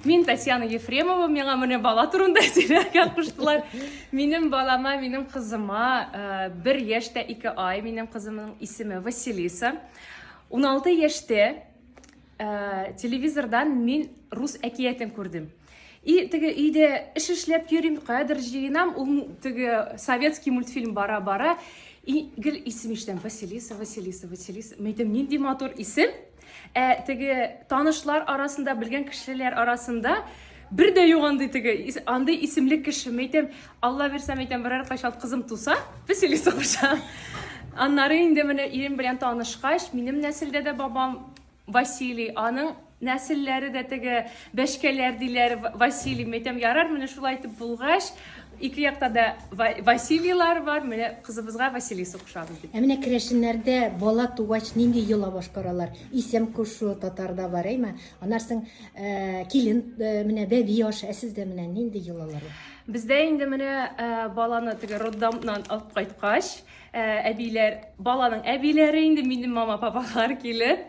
Мин Татьяна Ефремова, миңа менә бала турында сөйләргә куштылар. Минем балама, минем кызыма э, бер яшь тә ике ай, минем кызымның исеме Василиса. 16 яшьтә э, телевизордан мин рус әкиятен күрдем. И теге өйдә эш эшләп йөрим, каядыр җыенам, ул теге советский мультфильм бара-бара, и гел исем ишетәм, Василиса, Василиса, Василиса. Мин әйтәм, нинди матур исем. Ә теге танышлар арасында, белгән кешеләр арасында бер дә юк андый теге андый исемле кеше. Мин әйтәм, Алла бирсә, мин әйтәм, берәр кайчан кызым туса, Василиса кушам. Аннары инде менә ирем белән танышкач, минем нәселдә дә бабам Василий, аның нәселләре дә теге бәшкәләр диләр, Василий. Мин әйтәм, ярар, менә шулай итеп булгач, ике якта да Василийлар бар, менә кызыбызга Василиса кушабыз дип. Ә менә керәшеннәрдә бала тугач нинди йола башкаралар? Исем кушу татарда бар, әйме? Аннан соң э, килен э, менә бәби ашы, ә сездә менә нинди йолалар? Бездә инде менә э, баланы теге роддомнан алып кайткач, әбиләр, баланың әбиләре инде минем мама папалар килеп,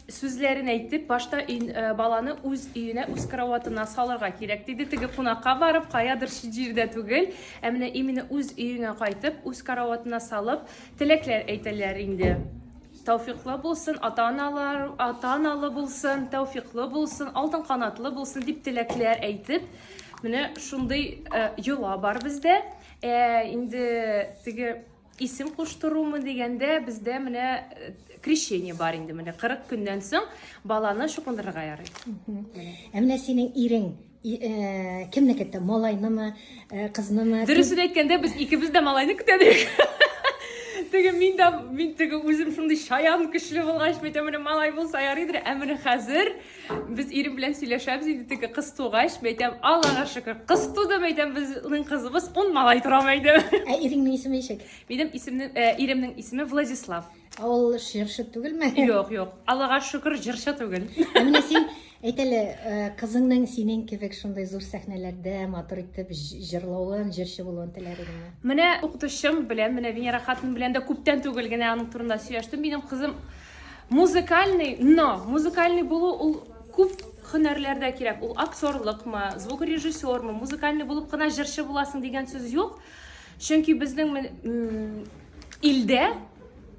сүзләрен әйтеп, башта өй, баланы үз өенә, үз кроватына салырга кирәк диде. Теге кунакка барып, каядыр чит җирдә түгел, ә менә именно үз өеңә кайтып, үз кроватына салып, теләкләр әйтәләр инде. Тәүфиклы булсын, ата-аналар, ата-аналы булсын, тәүфиклы булсын, алтын канатлы булсын дип теләкләр әйтеп, менә шундый йола бар бездә. Ә инде теге исем куштырумы дигәндә, бездә менә э, крещение бар инде менә 40 көннән соң баланы чукындырырга ярый. Ә менә синең ирең э, кемне көтте? Малайнымы, э, кызнымы? Дөресен әйткәндә, без икебез дә малайны көтәдек. Теге мин дә мин теге үзем шундый шаян көчле булгач, мин әйтәм, менә малай булса ярыйдыр. Ә менә хәзер Без ирем белән сөйләшәбез инде теге кыз тугач, мин әйтәм, Аллага шөкер, кыз туды, мин әйтәм, безнең кызыбыз ун малай тора, мин әйтәм. Ә иреңнең исеме ничек? Минем исемнең, э, иремнең исеме Владислав. Ә ул җырчы түгелме? Юк, юк. Аллага шөкер, җырчы түгел. Ә менә син әйт әле, э, кызыңның синең кебек шундый зур сәхнәләрдә матур итеп җырлавын, җырчы булуын теләр идеңме? Менә укытучым белән, менә Венера хатын белән дә күптән түгел генә аның турында сөйләштем. Минем кызым Музыкальный, но музыкальный булу ул күп һөнәрләрдә кирәк. Ул актерлыкмы, звукорежиссермы, музыкальный булып кына җырчы буласың дигән сүз юк. Чөнки безнең илдә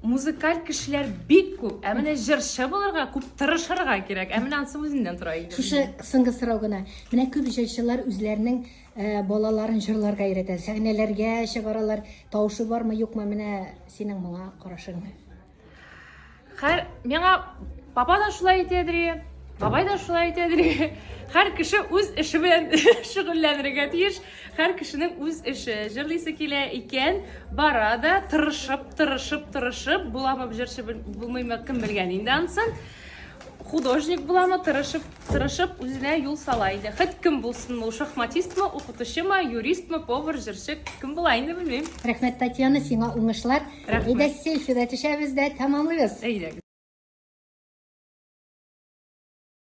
музыкаль кешеләр бик күп. Ә менә җырчы булырга күп тырышырга кирәк. Ә менә анысы үзеннән тора инде. Шушы соңгы сорау гына. Менә күп җырчылар үзләренең э, балаларын җырларга өйрәтә, сәхнәләргә чыгаралар. Тавышы бармы, юкмы? Менә синең моңа карашың. Хәр миңа папа да шулай әйтәдер, бабай да шулай әйтәдер. Һәр кеше үз эше белән шөгыльләнергә тиеш. Һәр кешенең үз эше. Җырлыйсы килә икән, бара да тырышып, тырышып, тырышып, буламы җырчы булмыймы, кем белгән инде ансын. Художник буламы, тырышып, тырышып үзенә юл сала инде. Хет кем булсын ул, шахматистмы, укытучымы, юристмы, повар, җырчы, кем була инде белмим. Рәхмәт, Татьяна, сиңа уңышлар. Рәхмәт. Әйдә селфида төшәбез дә тәмамлыйбыз. Әйдәгез.